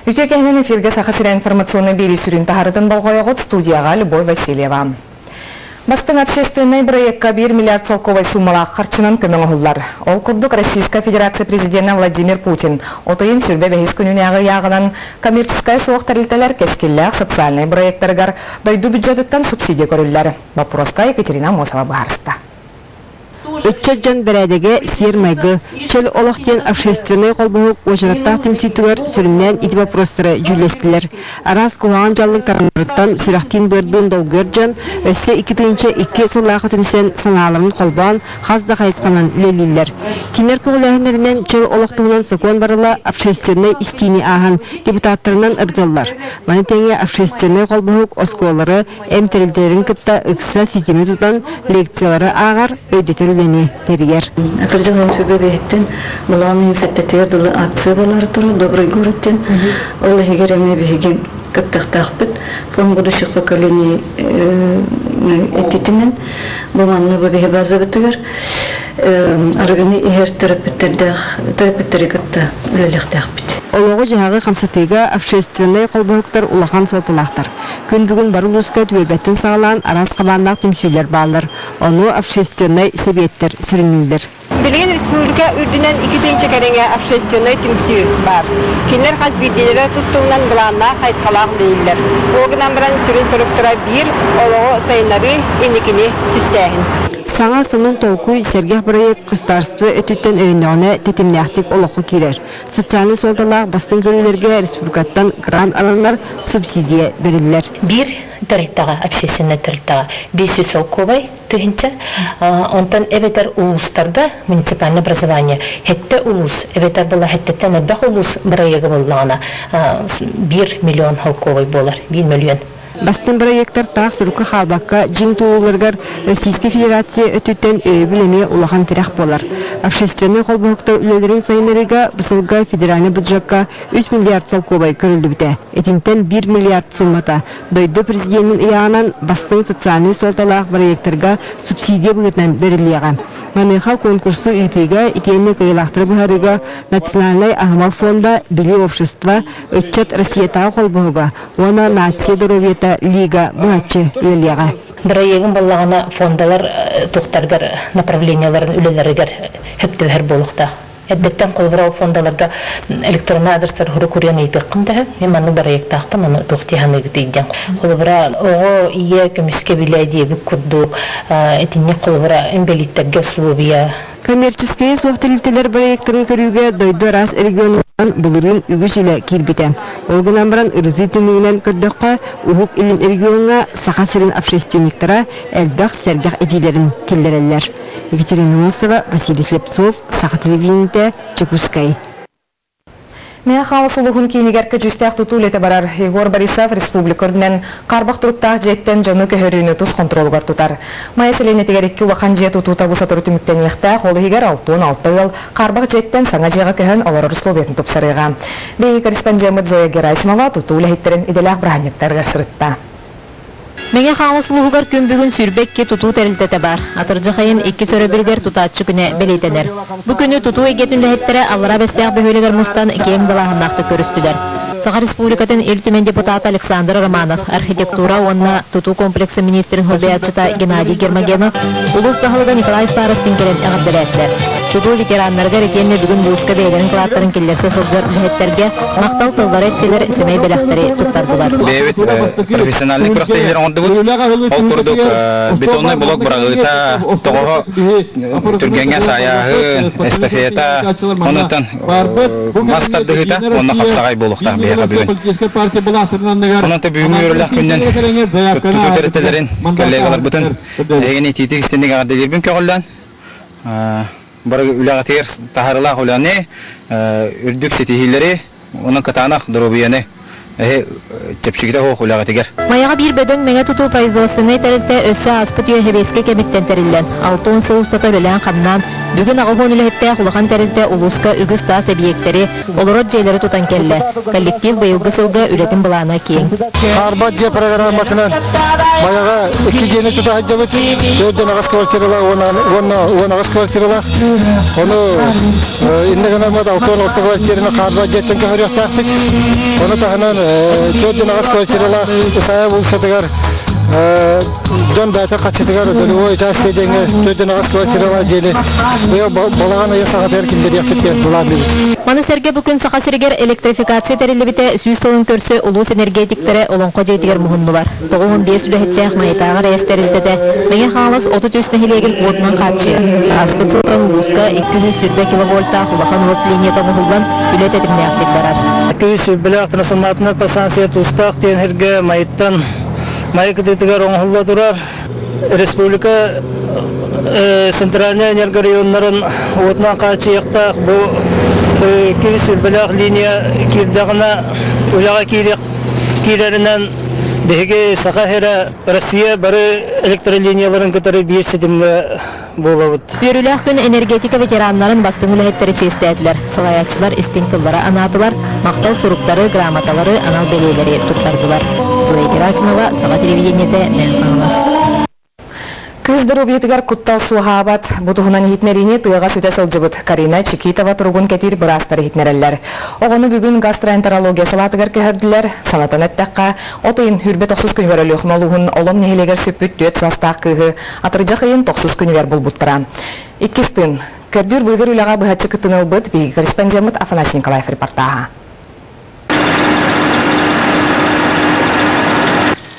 Үтүө кэһинэн эфиргэ Саха сирэ информационнай биэрии сүрүн таһарытын болҕойоҕут студияҕа Любовь Васильева. Бастыҥ общественнай бырайыакка 1 миллиард солкуобай суумалаах харчынан көмө оҥоһуллар. Ол курдук Российскай Федерация Президенэ Владимир Путин от ыйын сүрбэ бэһис күнүнээҕи ыйааҕынан коммерческай суох тэрилтэлэр кэскиллээх социальнай бырайыактарыгар дойду бюджетыттан субсидия көрүллэр. Боппуруоска Екатерина Амосова быһаарыста. Ыччат дьон бэрээдэгэ, сиэр-майгы, чөл олох диэн общественнай холбоһук уочараттаах түмсүүтүгэр сүрүннээн ити боппуруостары дьүүллэстилэр. Араас куһаҕан дьаллык таҥнарыттан сүрэхтиин-быардыын долгуйар дьон өссө 2002 сыллаахы түмсэн санааларын холбоон хас да хайысханан үлэлииллэр. Кинилэр көҕүлээһиннэринэн чөл олох туһунан сокуон барыла общественнай истиини ааһан депутаттарынан ырытыллар. Маны тэҥэ общественнай холбоһук оскуолалары, Эн тэрилтэлэрин кытта ыкса ситими тутан лекциялары ааҕар, өйдөтөр үлэни тэрийэр. Атырдьах сүбэ биһиттэн балаҕан сэттэтигэр дылы акция буолаары турар Добрый город диэн. Ол иһигэр эмиэ биһиги кыттыахтаахпыт. Фонд будущих поколений этитинэн бу манна бу биһи базабытыгар арыгыны иһэр төрөппүттэрдээх төрөппүттэри кытта үлэлиэхтээхпит. Олоҕу-дьаһаҕы хамсатыыга общественнай холбоһуктар улахан суолталаахтар. Күн бүгүн бары улууска түөлбэттэн саҕалаан араас хабааннаах түмсүүлэр бааллар. Ону общественнай сэбиэттэр сүрүннүүллэр. Билигин республика үрдүнэн 2 тыһыынча кэриҥэ общественнай түмсүү баар. Кинилэр хас биирдиилэрэ тус-туһунан былааннаах хайысхалаах үлэлииллэр. Ол гынан баран сүрүн соруктара биир, олоҕу сайыннарыы, инникини түстээһин. Саҥа сонун толкуй сэргэх бырайыак государство өттүттэн өйөннөҕүнэ тэтимнээхтик олоххо киирэр. Социальнай суолталаах бастыҥ көрүүлэргэ республикаттан грант аланнар субсидия бэриллэр. Биир тэрилтэҕэ, общественнай тэрилтэҕэ 500 солкуобай тыһыынча, онтон эбэтэр улуустарга муниципальное образование сэттэ улуус, эбэтэр была сэттэттэн элбэх улуус бырайыага буоллаҕына 1 миллион солкуобай буолар, 1 миллион. Бастыҥ бырайыактар таах сурукка хаалбакка дьиҥ туолууларыгар Российскай Федерация өттүттэн өйөбүл эмиэ улахан тирэх буолар. Общественнай холбоһуктар үлэлэрин сайыннарыыга бу сылга федеральнай бюджекка 3 миллиард солкуобай көрүллүбүтэ. Итинтэн 1 миллиард суммата дойду президенин ыйааҕынан бастыҥ социальнай суолталаах бырайыактарга субсидия быһыытынан бэриллиэҕэ. Маныаха конкурсу ыытыыга итиэннэ кыайыылаахтары быһаарыыга Национальнай аһымал фонда, Билии общество, Ыччат Россиятааҕы холбоһуга уонна Нация доруобуйата лига быһаччы үлэлиэҕэ. Бырайыагын буоллаҕына фондалар туохтарыгар направлениеларын үлэлэригэр сөптөһөр буолуохтаах. Эрдэттэн холобура ол фондаларга электроннай адрестар урук уруйан ыйытыаххын төһө мен маннык бырайыактаахпын ону туох дии саныыгытый диэн. Холобура оҕо ийэ көмүскэ билэ диэбит курдук итинник холобура инбэлииттэргэ условия. Коммерческайа суох тэрилтэлэр бырайыактарын көрүүгэ дойду араас регионунан былырыын үгүс үлэ киирбитэ. Ол гынан баран ырытыы түмүгүнэн көрдөххө, Уһук Илин региоҥҥа Саха сирин общественниктара элбэх сэргэх этиилэрин киллэрэллэр. Екатерина Носова, Василий Слепцов, Саха телевидениетэ, Дьокуускай. Мэҥэ Хаҥалас улууһун киинигэр көдьүүстээх тутуу үлэтэ барар. Егор Борисов республика үрдүнэн хаарбах туруктаах дьиэттэн дьону көһөрүүнү тус хонтуруолугар тутар. Майа сэлиэнньэтигэр икки улахан дьиэ тутуута бу сотору түмүктэниэхтээх, ол иһигэр 66 ыал хаарбах дьиэттэн саҥа дьиэҕэ көһөн олорор условиятын тупсарыаҕа. Биһиги корреспондеммыт Зоя Герасимова тутуу үлэһиттэрин идэлээх бырааһынньыктарыгар сырытта. Мэҥэ Хаҥалас улууһугар күн бүгүн 22 тутуу тэрилтэтэ баар. Атырдьах ыйын иккис өрөбүлүгэр тутааччы күнэ бэлиэтэнэр. Бу күнү тутуу эйгэтин үлэһиттэрэ Аллараа Бэстээх бөһүөлэгэр мустан киэҥ далааһыннаахтык көрүстүлэр. Саха Республикатын Ил Түмэн депутата Александр Романов, архитектура уонна тутуу комплексын министрин солбуйааччыта Геннадий Гермогенов, улуус баһылыга Николай Старостин кэлэн эҕэрдэлээтилэр. Тутуу ветераннарыгар итиэннэ бүгүн улууска бэйэлэрин кылааттарын киллэрсэ сылдьар үлэһиттэргэ махтал тыллары эттилэр, сэмэй бэлэхтэри туттардылар. Бэйэбит профессиональный күрэхтэһиилэр оҥордубут. Ол курдук бетонный блок быраҕыыта, тоҕоһо түргэҥҥэ саайааһын, эстафета, онуттан мас тардыһыыта уонна хапсаҕай буолуохтаах биһиэхэ бүгүн. Онон бүгүҥҥү үөрүүлээх күнүнэн тутуу тэрилтэлэрин, коллегаларбытын эһигини итиитик истинник эҕэрдэлиирбин көҕүллээн бары үлэҕитигэр таһаарыылаах үлэни, үрдүк ситиһиилэри, онон кытаанах доруобуйаны. Эһи чэпчэкитэ суох үлэҕитигэр. Майаҕа биир бөдөҥ мэҥэ тутуу производственнай тэрилтэ өссө ааспыт үйэ сэбиэскэй кэмиттэн тэриллэн, 60 сыл устата үлэлээн-хамнаан, бүгүн 80 үлэһиттээх улахан тэрилтэ улууска үгүс таас эбийиэктэри, олорор дьиэлэри тутан кэллэ. Коллектив быйылгы сылга үлэтин былаана киэҥ. Хаарбат дьиэ программатынан Майаҕа икки дьиэни тута сылдьабыт. Төрдөн аҕыс квартиралаах уонна 18 квартиралаах. Ону иннэ гынаммыт 66 квартираны хаарбат дьиэттэн көһөрүөхтээхпит. Ону таһынан төрдөн аҕыс квартиралаах Исайа уулуссатыгар дьон бэйэтэ хаччытыгар долевой участие диэҥҥэ төрдөн аҕыс квартиралаах дьиэни быйыл балаҕан ыйын саҕатыгар киллэриэхпит диэн былаанныыбыт. Маны сэргэ бу күн Саха сиригэр электрификация тэриллибитэ 100 сылын көрсө улуус энергетиктэрэ Олоҥхо дьиэтигэр муһуннулар. 95 үлэһиттээх Майатааҕы РЭС тэрилтэтэ Мэҥэ Хаҥалас 33 нэһилиэгин уотунан хааччыйар. Ааспыт сылтан улууска 220 киловольтаах улахан уот линията оҥоһуллан, үлэ тэтимнээхтик барар. 220-лээх трансформаторнай подстанция Туустаах диэн сиргэ Майыттан Майа кытыытыгар оҥоһулла турар. Республика центральнай энергорайоннарын уотунан хааччыйыахтаах бу 220-лээх линия киирдэҕинэ үлэҕэ киирэринэн биһиги Саха сирэ Россия бары электролинияларын кытары биир ситимҥэ буолабыт. Үөрүүлээх күн энергетика ветераннарын бастыҥ үлэһиттэрэ чиэстээтилэр. Салайааччылар истиҥ тыллары анаатылар, махтал суруктары, грамоталары, анал бэлиэлэри туттардылар. Зоя Герасимова, Саха телевидениетэ, Мэҥэ Хаҥалас. Кыыс доруобуйатыгар куттал суоһаабат. Бу туһунан иһитинэриини тыаҕа сүтэ сылдьыбыт Карина Чикитова туругун кэтиир быраастар иһитинэрэллэр. Оҕону бүгүн гастроэнтерология салаатыгар көһөрдүлэр. Санатан эттэххэ, от ыйын сүүрбэ тохсус күнүгэр Өлүөхүмэ улууһун Олом нэһилиэгэр сүппүт түөрт саастаах кыыһы атырдьах ыйын тохсус күнүгэр булбуттара. Иккис тыын. Көрдүүр быыһыыр үлэҕэ быһаччы кыттыыны ылбыт биһиги корреспондеммыт Афанасий Николаев репортааһа.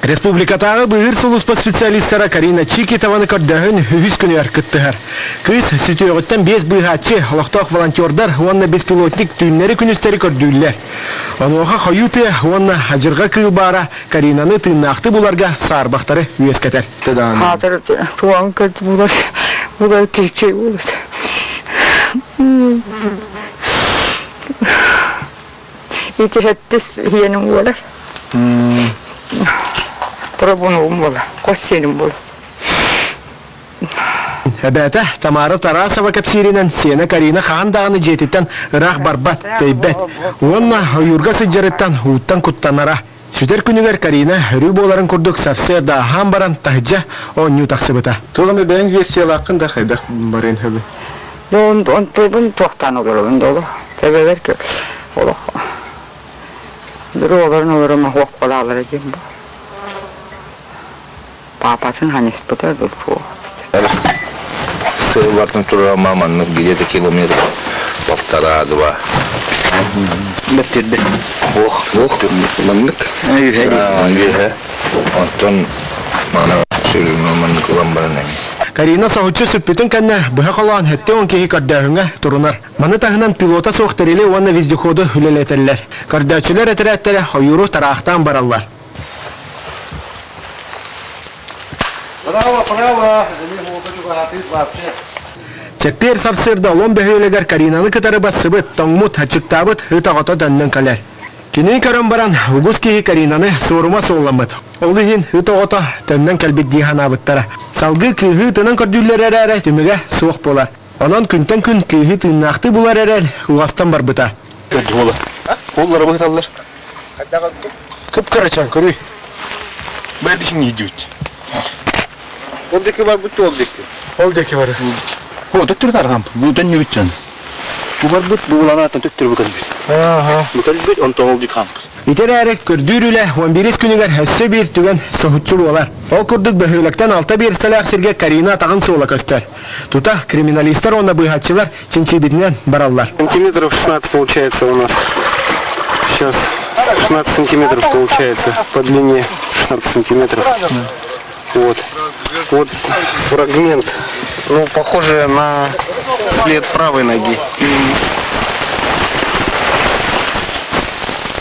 Республикатааҕы быыһыыр сулууспа специалистара Карина Чикитованы көрдөһөн үһүс күнүгэр кыттыһар. Кыыс сүтүөҕүттэн биэс быыһааччы, олохтоох волонтердар уонна беспилотник түүннэри-күнүстэри көрдүүллэр. Онуоха хойуу тыа уонна адьырҕа кыыл баара Каринаны тыыннаахтыы буларга саарбахтары үөскэтэр. Хаатыр туоҕун көрдү булар, булар кичи булар. Ити сэттис иэним буолар. Пробунугум буолар, хос сиэним буолар. Эбээтэ Тамара Тарасова кэпсииринэн сиэнэ Карина хаһан даҕаны дьиэтиттэн ыраах барбат, тэйбэт уонна ойуурга сылдьарыттан ууттан куттанара. Сүтэр күнүгэр Карина өрүү буоларын курдук сарсыарда аһаан баран таһырдьа оонньуу тахсыбыта. Туох эмэ бэйэҥ версиялааххын да хайдах барыан сөбүй? Онтуйбун туохтаан олоробун да олох төбөбөр олох дуру олорон олорон оһуох балаалара диэн бу паапатын ханиспыта суох Сыллартан турар маннык где-то километр полтора-два. Бэттирде. Ох, ох, маннык. Үһэ. Онтон мана сүрүнү маннык ылан баран эми. Карина соһуччу сүппүтүн кэннэ быһа холоон 70 киһи көрдөөһүҥҥэ турунар. Маны таһынан пилота суох тэрили уонна вездеходу үлэлэтэллэр. Көрдөөччүлэр этэрээттэрэ ойууру тараахтаан бараллар. Право, право! Чэппиэр сарсыарда Олом бөһүөлэгэр Каринаны кытары бассыбыт, тоҥмут, аччыктаабыт ыт оҕото төннөн кэлэр. Кини көрөн баран, угус киһи Каринаны суорума суолламмыт. Ол иһин ыт оҕото төннөн кэлбит дии санаабыттара. Салгыы кыыһы ытынан көрдүүллэр эрээри түмүгэ суох буолар. Онон күнтэн күн кыыһы тыыннаахтыы булар эрэл уостан барбыта. Көрдү Оллара быһыталлар. Кып-кырачан көрүй. Бэрдишин иидүүт. Ол диэки барбыт ол диэки. Ол диэки бары. О, төттөрү тарҕам. Бу төннүбүт Бу барбыт, бу уланааттан төттөрү бу кэлбит. Бу кэлбит, онтон ол диэки хаампыт. Ити эрээри көрдүүр үлэ 11 күнүгэр өссө биир түгэн соһуччу буолар. Ол курдук бөһүөлэктэн алта биэрсэлээх сиргэ Карина атаҕын суола көстөр. Тута криминалистар уонна быыһааччылар чинчийбитинэн бараллар. Сантиметров 16 получается у нас. Сейчас 16 сантиметров получается по длине 16 сантиметров. Вот. Вот фрагмент, ну, похоже на след правой ноги.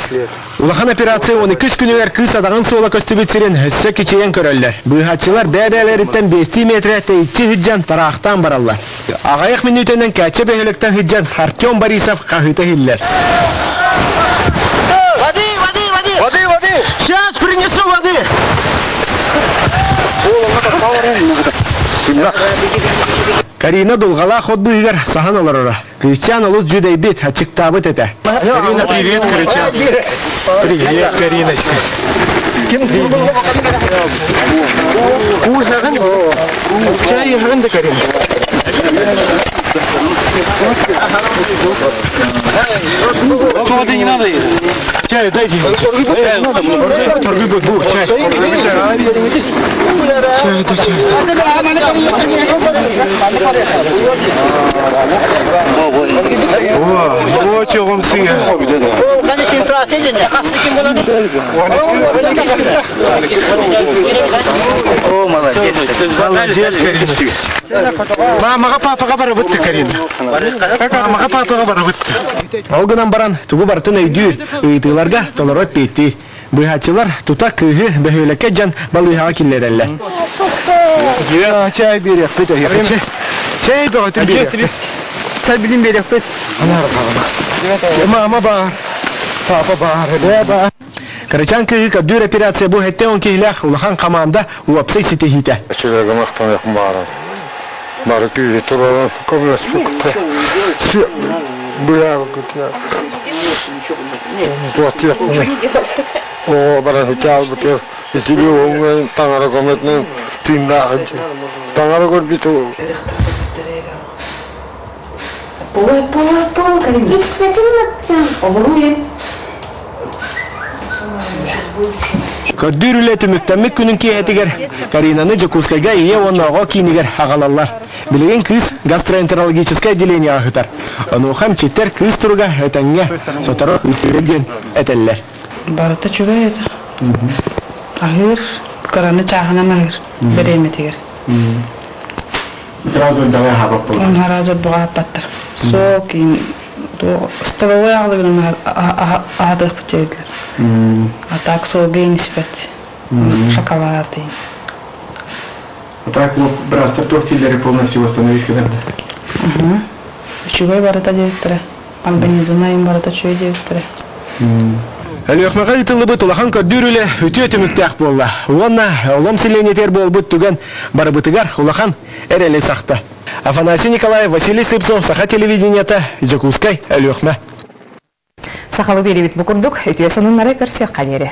След. Улахан операция 12 күнүгэр кыыс атаҕын суола көстүбүт сирин өссө кичэйэн көрөллөр. Быыһааччылар бэйэ-бэйэлэриттэн биэстии метрэ тэйиччи сылдьан тараахтаан бараллар. Аҕыйах мүнүүтэнэн Кээчэ бөһүөлэктэн сылдьан Артем Борисов хаһыыта иһиллэр. Воды, воды, воды! Воды! Карина дулҕалаах от быыһыгар саһан олороро. Кыысчаан олус дьүдэйбит, аччыктаабыт этэ. Карина, привет, Карачан. Привет, Кариночка. Ким Уу Чай иһэҕин да Карина. Воды не надо. Чай дайте. Торгуй бу, чай. Чай, да чай. О, чоҕум сыҥа. О, молодец. Молодец, Карина. Мамаға папаға барабытты, Карина. Мамаға папаға барабытты. Ол гынан баран тугу барытын өйдүүр, ыйытыыларга толору эппиэттиир. Быыһааччылар тута кыыһы бөһүөлэккэ дьон балыыһаҕа киллэрэллэр. Чай биэриэхпит эһиэхэ. Чэй бөҕөтүн биэриэхпит. Чай билин биэриэхпит. Мама баар, папа баар, эбээ баар. Кырачаан кыыһы көрдүүр операция бу 70 киһилээх улахан хамаанда уопсай ситиһиитэ. Силэргэ махтаныахым баара. Бары күүһү тураран көмөлөспүккүтэ. Быйаабыккытыгар. Туохтуохпунай. Оҕо баран сычаалбытыгар исили оҥҥа таҥара көмөтүнэн тыыннаах таҥара көрбүт Пол, пол, пол, Карина. Олоруйун. Көрдүүр үлэ түмүктэммит күнүн киэһэтигэр Каринаны Дьокуускайга ийэ уонна оҕо киинигэр аҕалаллар. Билигин кыыс гастроэнтерологическай отделениеҕа сытар. Онуоха эмчиттэр кыыс туруга этэҥҥэ сотору үтүөрэ диэн этэллэр. Барыта үчүгэй этэ. Аһыыр, кыраны чааһынан аһыыр бириэмэтигэр. Сразу давай аһаабаппын. Сразу буҕааппаттар. Сок, столовой аҕалыгынан аһатыахпыт диэбитлэр. А так суолга испэт. Шоколад. А так вот бырастар туох дииллэри полностью восстановить гынарда. Үчүгэй барыта диэбиттэрэ. Организмна им барыта үчүгэй диэбиттэрэ. Өлүөхмэҕэ ыытыллыбыт улахан көрдүүр үлэ үтүө түмүктээх буолла. Уонна олом сэлиэнньэтигэр буолбут түгэн барыбытыгар улахан эрэли сахта. Афанасий Николаев, Василий Сыпсов, Саха телевидениета, Дьокуускай, Өлүөхмэ. Сахалы биэрибит бу курдук үтүө сонуннары көрсүөххэ диэри.